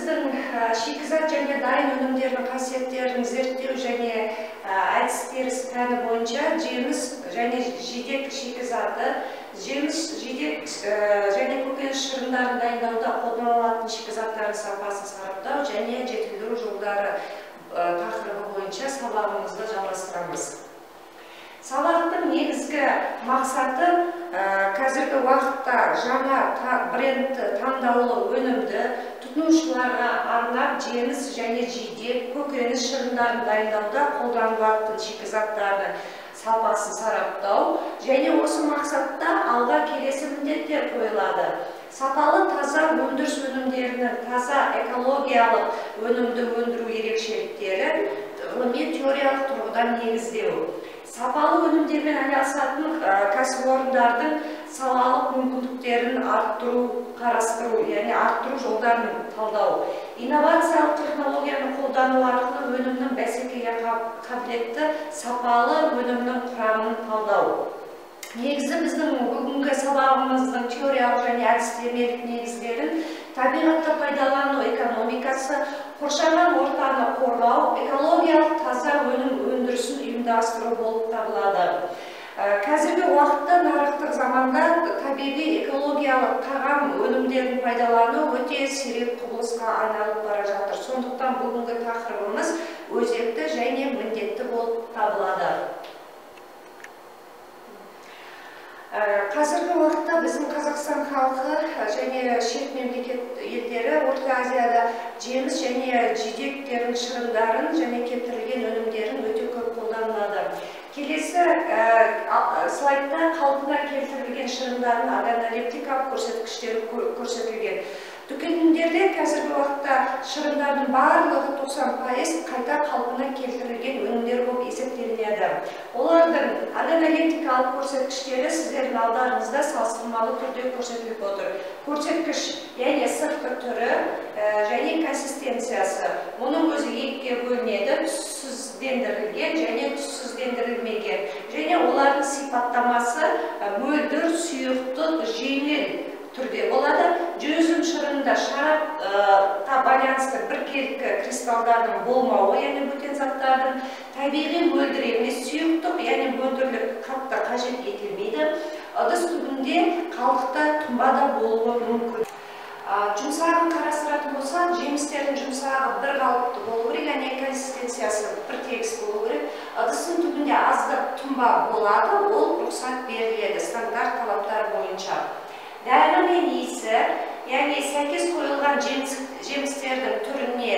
біздің шикізат және дайын өнімдердің қасиеттерін зерттеу және әдістері пәні бойынша жеміс және жидек шикізаты, жеміс, жидек және көкөніс шырындарын дайындауда қолданылатын шикізаттардың сапасын сараптау және жетілдіру жолдары тақырыбы бойынша сабағымызды жалғастырамыз. Сабақтың негізгі мақсаты қазіргі уақытта жаңа брендті таңдаулы өнімді тұтынушыларға арнап жеміс және жидек, көкөніс шырындарын дайындауда қолданылатын шикізаттардың сапасын сараптау және осы мақсатта алға келесі міндеттер қойылады. Сапалы таза өндіріс өнімдерінің таза экологиялық өнімді өндіру ерекшеліктерін ғылыми теориялық тұрғыдан негіздеу. Сапалы өнімдермен айналысатын кәсіпорындардың салалық мүмкіндіктерін арттыру, қарастыру, яғни арттыру жолдарын талдау. Инновациялық технологияны қолдану арқылы өнімнің бәсекеге қабілетті сапалы өнімнің құрамын талдау. Негізі біздің бүгінгі сабағымыздың теориялық және әдістемелік негіздерін табиғатты пайдалану экономикасы, қоршаған ортаны қорғау, экологиялық таза өнім өндірісін ұйымдастыру болып табылады. Қазіргі уақытта нарықтық заманда табиғи экологиялық тағам өнімдерін пайдалану өте сирек құбылысқа айналып бара жатыр. Сондықтан бүгінгі тақырыбымыз өзекті және міндетті болып табылады. Қазіргі уақытта біздің Қазақстан халқы және шет мемлекет елдері Орта Азияда жеміс және жидектердің шырындарын және кептірілген өнімдерін өте көп қолданылады. Келесі слайдта қалпына келтірілген шырындардың органолептикалық көрсеткіштері көрсетілген. Дүкендерде қазіргі уақытта шырындардың барлығы 90% қайта қалпына келтірілген өнімдер болып есептелінеді. Олардың органолептикалық көрсеткіштері сіздердің алдарыңызда салыстырмалы түрде көрсетіліп отыр. Көрсеткіш, яғни сыртқы түрі және консистенциясы. Оның өзі екіге бөлінеді: түссіздендірілген және түссіздендірілмеген. Және олардың сипаттамасы мөлдір, сұйықтық, жеңіл түрде болады. Жүзім шырынында шарапқа байланысты біркелкі кристалдардың болмауы, яғни бөтен заттардың, табиғи мөлдір емес сұйықтық, яғни мөлдірлік қатты қажет етілмейді. Ыдыс түбінде қалдықта тұнба да болуы мүмкін. Жұмсағын қарастыратын болсақ, жемістердің жұмсағы бір қалыпты болу керек, яғни консистенциясы бір тегіс болу керек. Ыдыстың түбінде аздап тұнба болады, ол рұқсат беріледі стандарт талаптар бойынша. Дәмі мен иісі, яғни сәйкес қойылған жемістердің түріне,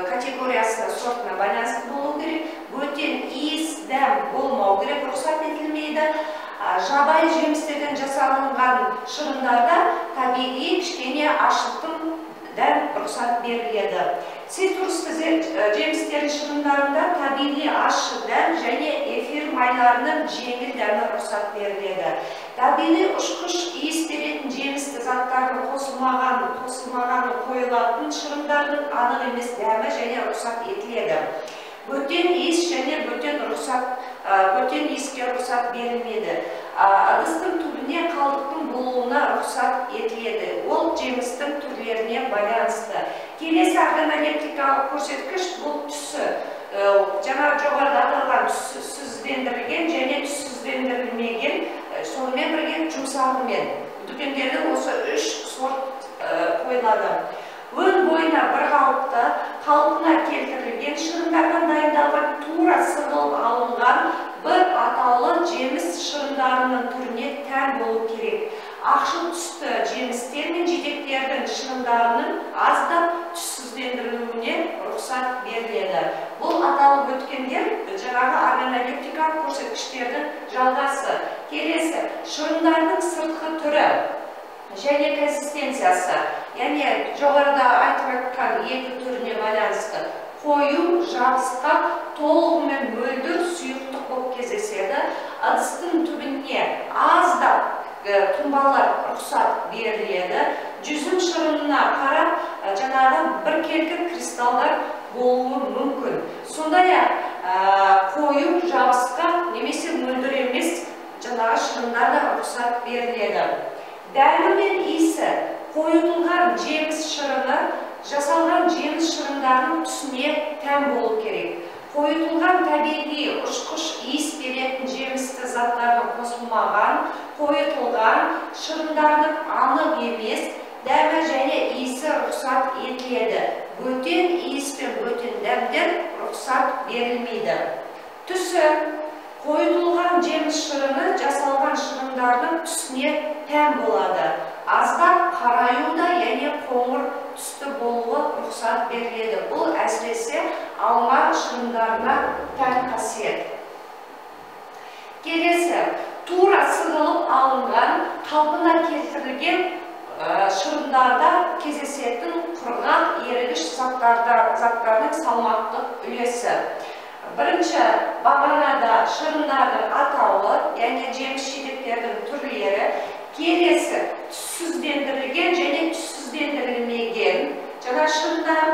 категориясына, сортына байланысты болу керек. Бөтен иіс, дәм болмау керек, рұқсат етілмейді. Жабайы жемістерден жасалынған шырындарда табиғи кішкене ашықтың дәм рұқсат беріледі. Цитрусты жемістердің шырындарында табиғи ащы дәм және эфир майларының жеңіл дәмі рұқсат беріледі. Табиғи ұшқыш иіс беретін жемісті заттардың қосылмағаны қойылатын шырындардың анық емес дәмі және рұқсат етіледі. Бөтен иіс және бөтен иіске рұқсат берілмейді. Ыдыстың түбіне қалдықтың болуына рұқсат етіледі. Ол жемістің түрлеріне байланысты. Келесі органолептикалық көрсеткіш бұл түсі. Жаңа жоғарыда аталған түссіздендірілген және түссіздендірілмеген, сонымен бірге жұмсағымен. Дүкендерде осы үш сорт қойылады. Өн бойына бір қалыпты, қалпына келтірілген шырындардан дайындалған тура сығылып алынған бір атаулы жеміс шырындарының түріне тән болу керек. Ақшыл түсті жемістер мен жидектердің шырындарының аздап түссіздендірілуіне рұқсат беріледі. Бұл аталып өткендер жаңағы органолептикалық көрсеткіштердің жалғасы. Келесі, шырындардың сыртқы түрі және консистенциясы, яғни жоғарыда айтып айтқан екі түріне байланысты қою, жабысқақ, толығымен мөлдір сұйықтық болып кездеседі. Ыдыстың түбіне аздап тұнбалар рұқсат беріледі. Жүзім шырынына қарап жаңағы біркелкі кристалдар болуы мүмкін. Сондай-ақ қою, жабысқақ немесе мөлдір емес жаңағы шырындар да рұқсат беріледі. Дәмі мен иісі қойылған жеміс шырыны Жасалған жеміс шырындарының түсіне тән болу керек. Қойытылған табиғи ұшқыш иіс беретін жемісті заттардың қосылмаған, қойытылған шырындардың анық емес, дәмі және иісі рұқсат етіледі. Бөтен иіс пен бөтен дәмдер рұқсат берілмейді. Түсі. Қойытылған жеміс шырыны жасалған шырындардың түсіне тән болады. Аздап қараю да, яғни қоңыр түсті болуы рұқсат беріледі. Бұл әсіресе алма шырындарына тән қасиет. Келесі, тура сығылып алынған, қалпына келтірілген шырындарда кездесетін құрғақ ерігіш заттардың салмақтық үлесі. Бірінші бағанада шырындардың атауы, яғни жеміс жидектердің түрлері. Келесі түссіздендірілген және түссіздендірілмеген жаңа шырындар.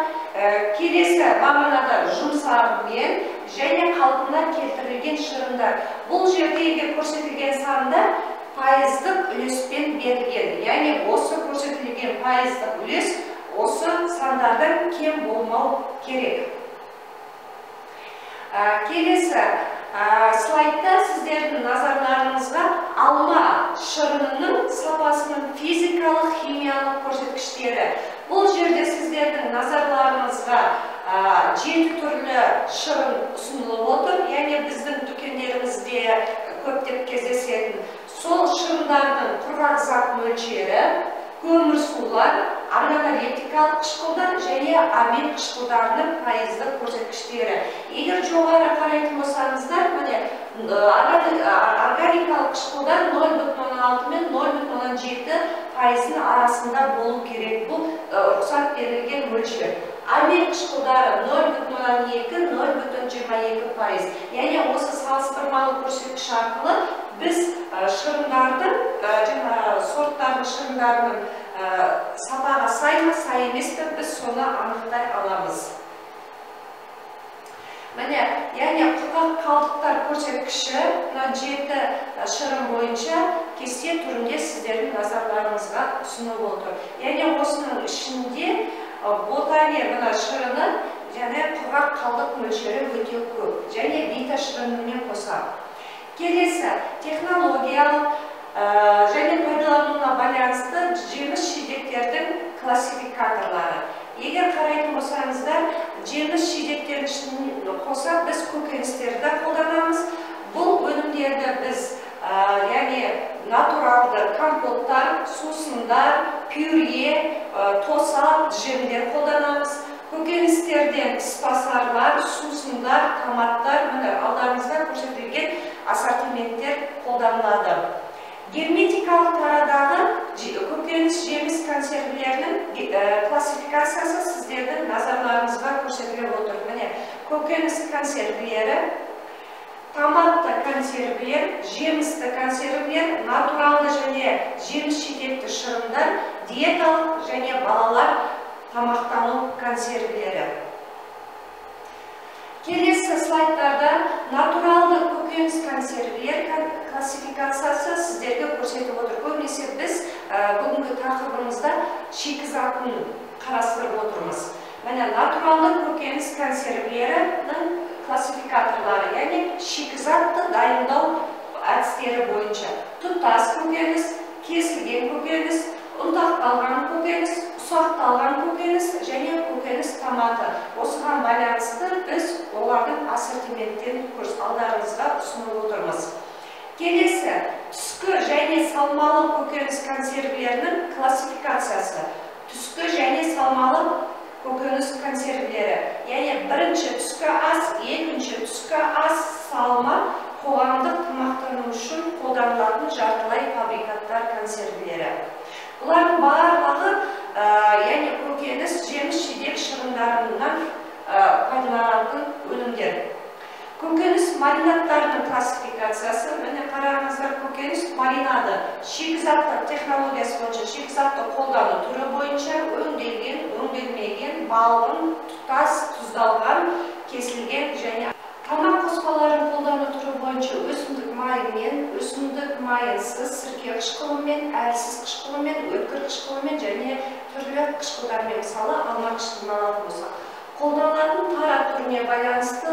Келесі бағанада жұмсағымен және қалпына келтірілген шырындар. Бұл жерде егер көрсетілген сандар пайыздық үлеспен берілген, яғни осы көрсетілген пайыздық үлес осы сандардан кем болмау керек. Келесі слайдта сіздердің назарларыңызға алма шырынының сапасының физикалық, химиялық көрсеткіштері. Бұл жерде сіздердің назарларыңызға 7 түрлі шырын ұсынылып отыр, яғни біздің дүкендерімізде көптеп кездесетін сол шырындардың құрғақ зат мөлшері, көмірсулар, органолептикалық қышқылдар және амин қышқылдарының пайыздық көрсеткіштері. Егер жоғары қарайтын болсаңыздар, міне органикалық қышқылдар 0,6 мен 0,7 пайыздың арасында болу керек. Бұл рұқсат берілген мөлшер. Амин қышқылдары 0,2-0,22 пайыз. Яғни осы салыстырмалы көрсеткіш арқылы біз шырындардың, жаңа сорттардың шырындарының сапаға сай ма, сай емес пе, біз соны анықтай аламыз. Міне, яғни құрғақ қалдықтар көрсеткіші мына 7 шырын бойынша кесте түрінде сіздердің назарларыңызға ұсынып отыр. Яғни осының ішінде ботания мына шырыны және құрғақ қалдық мөлшері өте көп, және вита шырынымен қоса. Келесі технологиялық және пайдалануына байланысты жеміс жидектердің классификаторлары. Егер қарайтын болсаңыздар, жеміс жидектердің ішіне қоса біз көкөністерді қолданамыз. Бұл өнімдерді біз, яғни натуралды компоттар, сусындар, пюре, тосап, джемдер қолданамыз. Көкөністерден іспасарлар, сусындар, томаттар, міне алдарыңызда көрсетілген ассортименттер қолданылады. Герметикалық тарадағы көкөніс жеміс консервілерінің классификациясы сіздердің назарларыңызға көрсетіліп отыр. Міне көкөніс консервілері, томатты консервілер, жемісті консервілер, натуралды және жеміс жидекті шырындар, диеталық және балалар тамақтану консервілері. Келесі слайдтарда натуралды көкөніс консервілер классификациясы сіздерге көрсетіп отыр. Көбінесе біз бүгінгі тақырыбымызда шикізатын қарастырып отырмыз. Міне натуралды көкөніс консервілерінің классификаторлары, яғни шикізатты дайындау әдістері бойынша тұтас көкөніс, кесілген көкөніс, ұнтақталған көкөніс, ұсақталған көкөніс және көкөніс томаты. Осыған байланысты біз олардың ассортименттерін алдарыңызға ұсынып отырмыз. Келесі түскі және салмалы көкөніс консервілерінің классификациясы. Түскі және салмалы көкөніс консервілері, яғни бірінші түскі ас, екінші түскі ас, салма, қоғамдық тамақтану үшін қолданылатын жартылай фабрикаттар консервілері. Бұлардың барлығы, яғни көкөніс, жеміс жидек шырындарынан пайдаланатын өнімдер. Көкөніс маринадтарының классификациясы. Міне қараңыздар, көкөніс маринады шикізаттық технологиясы бойынша, шикізатты қолдану түрі бойынша өңделген, өңделмеген, балғын, тұтас, тұздалған, кесілген және тамақ қоспаларын қолдану түрі бойынша өсімдік майымен, өсімдік майынсыз, сірке қышқылымен, әлсіз қышқылымен, өткір көлдір қышқылымен және түрлі қышқылдармен, мысалы алма қышқылын алатын болсақ. Қолданылатын тара түріне байланысты,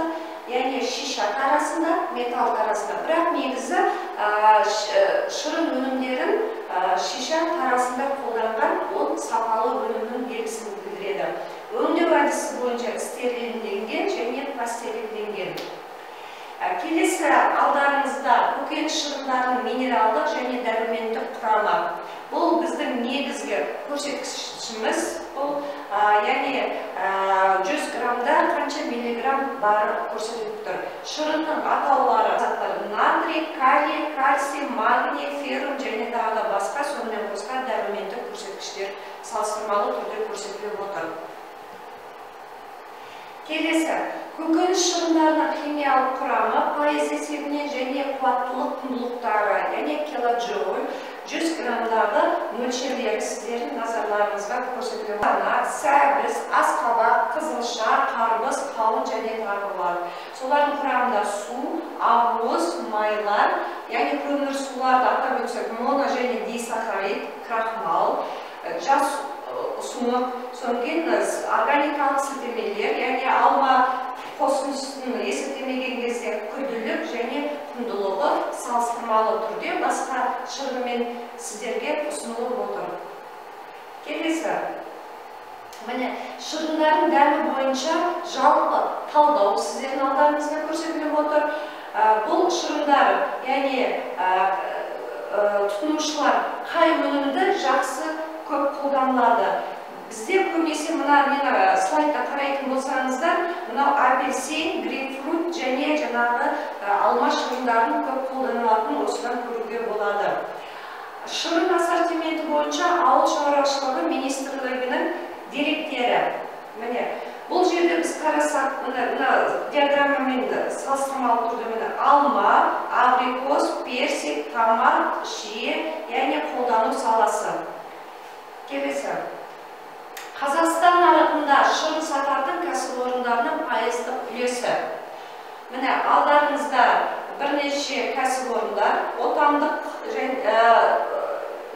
яғни шиша тарасында, металл тарасында, бірақ негізі шырын өнімдерін шиша тарасында қолданған, ол сапалы өнімнің белгісін білдіреді. Өңдеу әдісі бойынша стерилденген және пастерилденген. Келесі алдарыңызда көкөніс шырындарының минералдық және дәрумендік құрамы. Бұл біздің негізгі көрсеткішіміз. Бұл яғни 100 граммда қанша миллиграмм бары көрсетіліп тұр. Шырынның атаулары натрий, калий, кальций, магний, феррум және тағы да басқа, сонымен қоса дәрумендік көрсеткіштер салыстырмалы түрде көрсетіліп отыр. Келесі, көкөніс шырындарының химиялық құрамы пайыз есебінен және қуаттылық құндылықтары, яғни килоджоуль 100 граммдағы мөлшерлері сіздердің назарларыңызға көрсетіліп отыр. Сәбіз, асқабақ, қызылша, қарбыз, қауын және тағы бар. Солардың құрамында су, ақуыз, майлар, яғни көмірсуларды атап өтсек, моно және дисахарид, крахмал, жас ұсынық, содан кейін органикалық сілтемелер, яғни алма қосындысын есептемеген кезде күрделілік және құндылығы салыстырмалы түрде басқа шырынмен сіздерге ұсынылып отыр. Келесі, міне шырындардың дәмі бойынша жалпы талдау сіздердің алдарыңызға көрсетіліп отыр. Бұл шырындар, яғни тұтынушылар қай өнімді жақсы көп қолданылады. Бізде көбінесе мына мені слайдта қарайтын болсаңыздар, мынау апельсин, грейпфрут және жаңағы алма шырындарын көп қолданылатын осыдан көруге болады. Шырын ассортименті бойынша Ауыл шаруашылығы министрлігінің деректері. Міне, бұл жерде біз қарасақ, мына диаграммамен салыстырмалы түрде міне алма, абрикос, персик, томат, шие, яғни қолдану саласы. Келесі. Қазақстан нарығында шырын сататын кәсіпорындарының пайыздық үлесі. Міне алдарыңызда бірнеше кәсіпорындар, отандық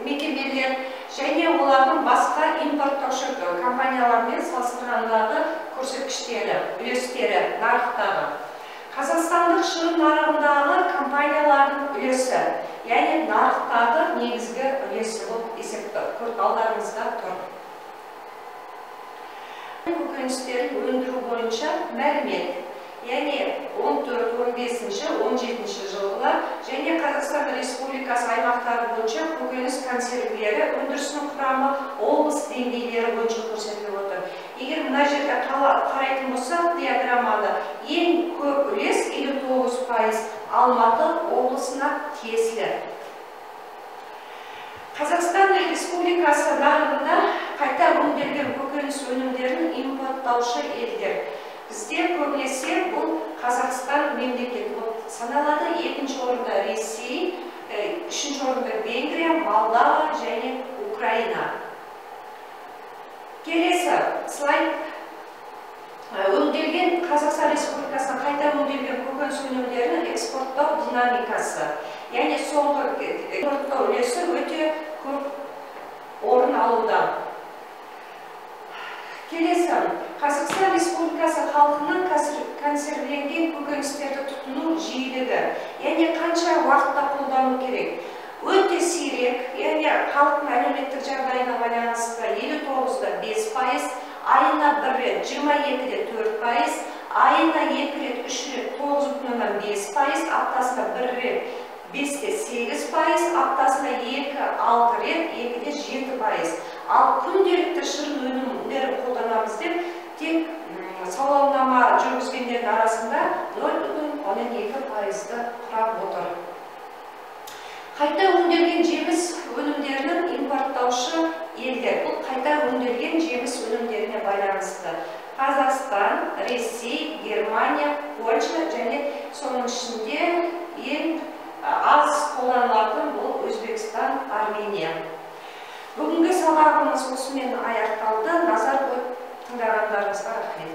мекемелер және олардың басқа импорттаушы компаниялармен салыстырғандағы көрсеткіштері, үлестері нарықтағы. Қазақстандық шырын нарығындағы компаниялардың үлесі, яғни нарықтағы негізгі үлесі болып есепті алдарыңызда тұр. Көкөністерін өндіру бойынша мәлімет, яғни 14, 15, 17 жылғылар және Қазақстан Республикасы аймақтары бойынша көкөніс консервілері өндірісінің құрамы облыс деңгейлері бойынша көрсетіліп отыр. Егер мына жерде қарайтын болсақ диаграмманы, ең көп үлес 59% Алматы облысына тиесілі. Қазақстан Республикасы нарығында қайта өңделген көкөніс өнімдерін импорттаушы елдер. Бізде көбінесе бұл Қазақстан мемлекеті болып саналады. Екінші орында Ресей, үшінші орында Венгрия, Молдова және Украина. Келесі слайд. Өңделген Қазақстан Республикасына қайта өңделген көкөніс өнімдерін экспорттау динамикасы. Яғни соңғы экспорттау үлесі өте көп орын алуда. Келесі, Қазақстан Республикасы халқының консервіленген көкөністерді тұтыну жиілігі, яғни қанша уақытта қолдану керек. Өте сирек, яғни халықтың әлеуметтік жағдайына байланысты 59,5%, айына бір рет 22,4%, айына екі рет, үш рет 9,5%, аптасына бір рет 5,8%, аптасына 2-6 рет 2,7%. Ал күнделікті шырын өнімдерін қолданамыз деп тек сауалнама жүргізгендердің арасында 0,2%-ды құрап отыр. Қайта өңделген жеміс өнімдерінің импорттаушы елдер. Бұл қайта өңделген жеміс өнімдеріне байланысты. Қазақстан, Ресей, Германия, Польша және соның ішінде ең аз қолданылатын бұл Өзбекстан, Армения. Бүгінгі сабағымыз осымен аяқталды. Назар қойып тыңдағандарыңызға рахмет.